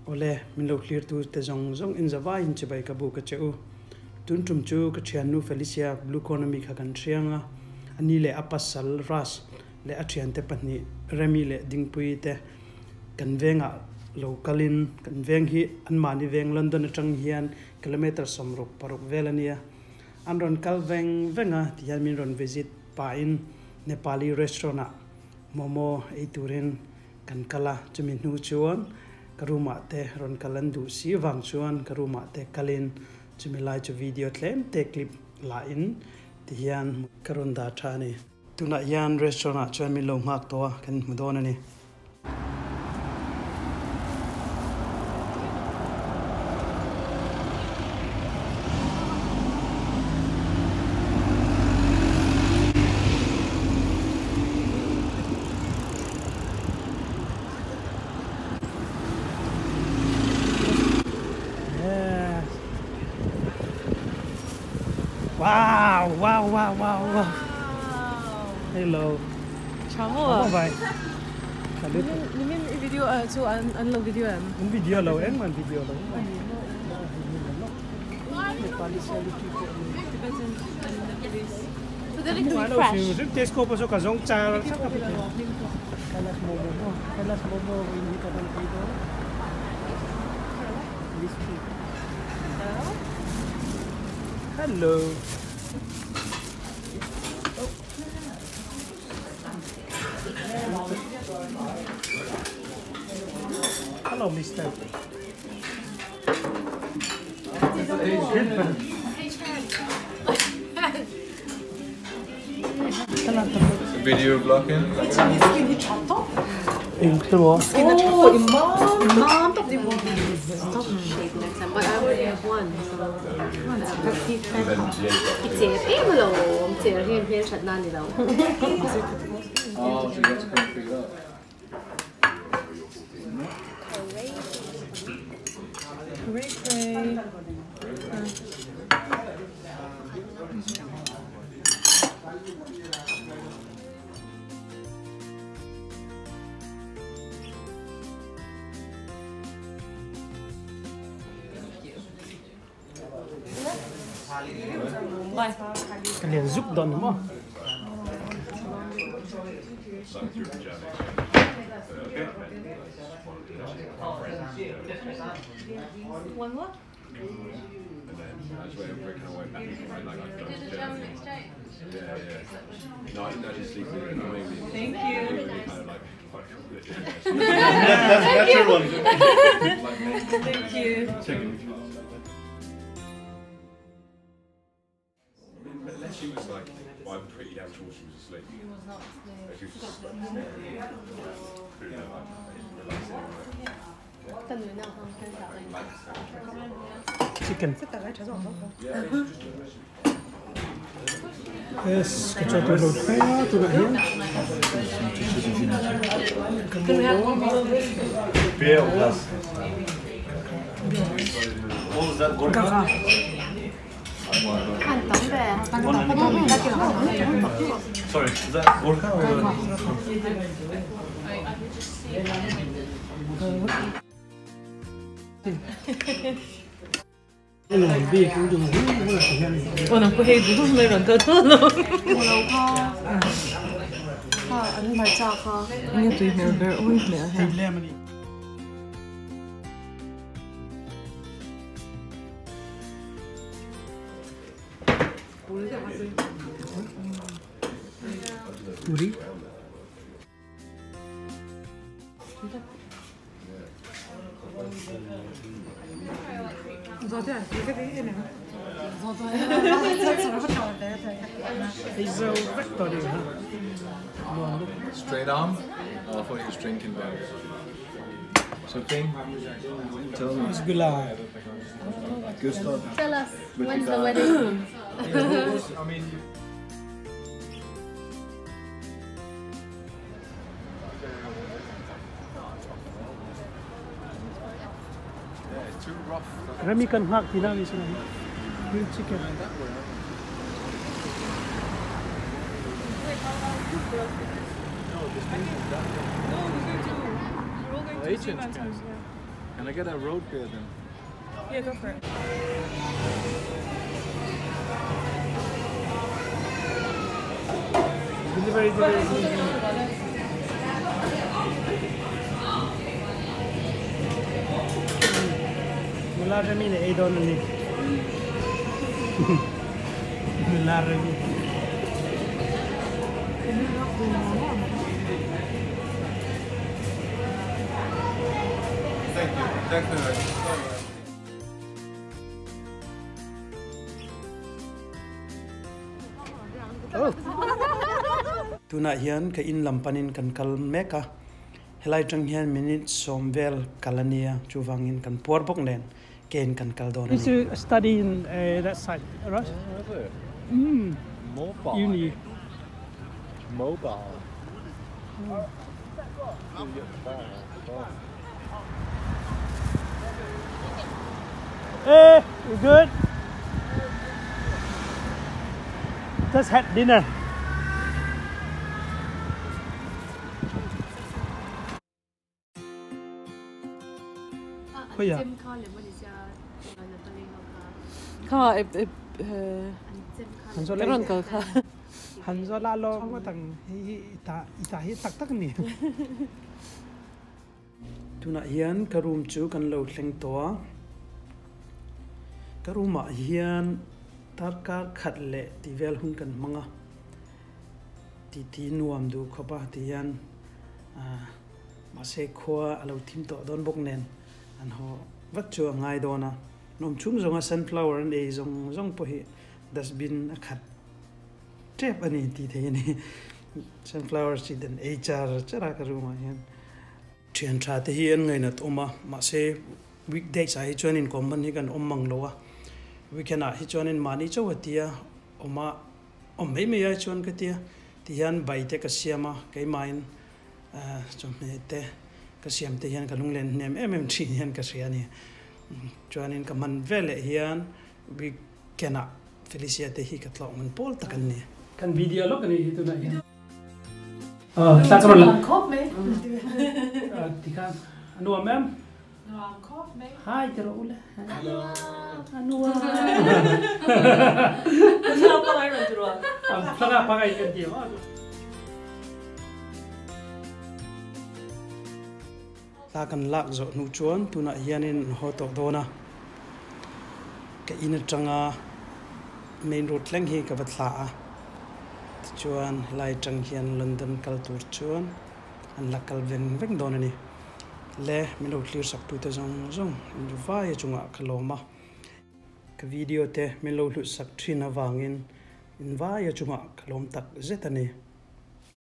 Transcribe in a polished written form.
Awle, min lo clear tu te zawng zawng in zavaiin chibai ka bu ka che u. Tun tum chu ka thiannu Felicia Blue Corner mi kha kan hriang a, a ni leh a pasal Russ leh a thiante pahnih Remy leh Dingpuii te kan vengah lo kalin kan veng hi anmahni veng London atang hian kilometre 66 vel a nia. An rawn kal veng veng a tihian min rawn visit pahin Nepali restaurant ah momo ei turin kan kal a, chumi hnu chuan ka room ah te rawn kal an duh si vang chuan ka room ah te kalin chumi lai chu video tlem te clip la in tihian ka rawn dah tha a ni. Tunah hian restaurant ah chuan min lo nghak tawh a, kan hmu dawn a ni. Yes. Wow, wow, wow, wow, wow. Hello. Chamo. Nimin i video chu an lo video em? An video lo engmah an video lo. Hello. Hello, mister. Video blocking. Oh, so you have to come and pick it up. Ka lian zuk dawn maw? Unless she was like, well, I'm pretty damn sure she was asleep. She was not asleep. She was just like, staring at me. You know, like, relaxing. Chicken. Yes, ka chaw tur lo thleng a tunah hian. Sorry, is that Gorka or? Puri. Ei zo vek tawh ding ha. Nuam lutuk. Straight arm? Oh, I thought he was drinking then. Something? Tell me. Rasgulla. Gustav. Tell us, when's the wedding? I mean, yeah, it's too rough. Remy kan nghak tihna a ni sin ang grilled chicken. Can I get a road beer then? Yeah, go for it. Delivery delivery. Nula Remi leh ei dawn a ni. Nula Remi. Thank you. Thanks very much. Tunah hian ka in lam panin kan kal mek a, helai tang hian minute sawm vel kal a nia, chuvangin kan puar bawk nen kein kan kal dawn a ni. Used to study in that side, right? Oh, is it? Mm. Mobile. Uni. Mobile. Hey, you good? Just had dinner. Khawiah? Kha i rawn kal kha. Han zaw la law ngawt ang hei hi i ta i ta hi tak tak a ni. Tunah hian ka room chu kan lo thleng tawh a, ka room ah hian darkar khat leh tih vel hun kan hmang a, titi nuam duh khawp a ti hian mahse khua a lo thim tawh dawn bawk nen an haw vat chu a ngai dawn a, an awm chhung zawnga sunflower an ei zawng zawng pawh hi dustbin a khat tep a ni tih theih a ni. Sunflower seed an ei char char a ka room ah hian. Thian tha te hi an ngainat awm a, mahse weekdays ah hi chuan inkawm hman hi kan awm mang lo a, weekend ah hi chuanin mahni chauh a tia awm a, awm mai mai ai chuan ka tia ti hian bai te ka siam a, keimahin chawhmeh te ka siam te hian ka lunglen hnem em em thin hian ka hria a ni. Chuanin ka hman veleh hian weekend ah Felicia te hi ka tlawh ngan pawl tak an ni. Kan video lawk a nih hi tunah hian. Tla ka rawn la. Khawp mai. Tikhan a nuam em? Nuam khawp mai. Hi ti rawh u le. A nuam. Thla pangai rawn ti rual. Thla pangai kan ti em? Thla kan lak zawh hnu chuan tunah hianin an haw tawh dawn a, ka in atanga main road thleng hi ka va thla a, tichuan helai atang hian London kal tur chuan an la kal veng veng dawn a ni. Le min lo thlir sak tute zawng zawng in vai a chungah ka lawm a, ka video te min lo hlut sak thin avangin in vai a chungah ka lawm tak zet a ni.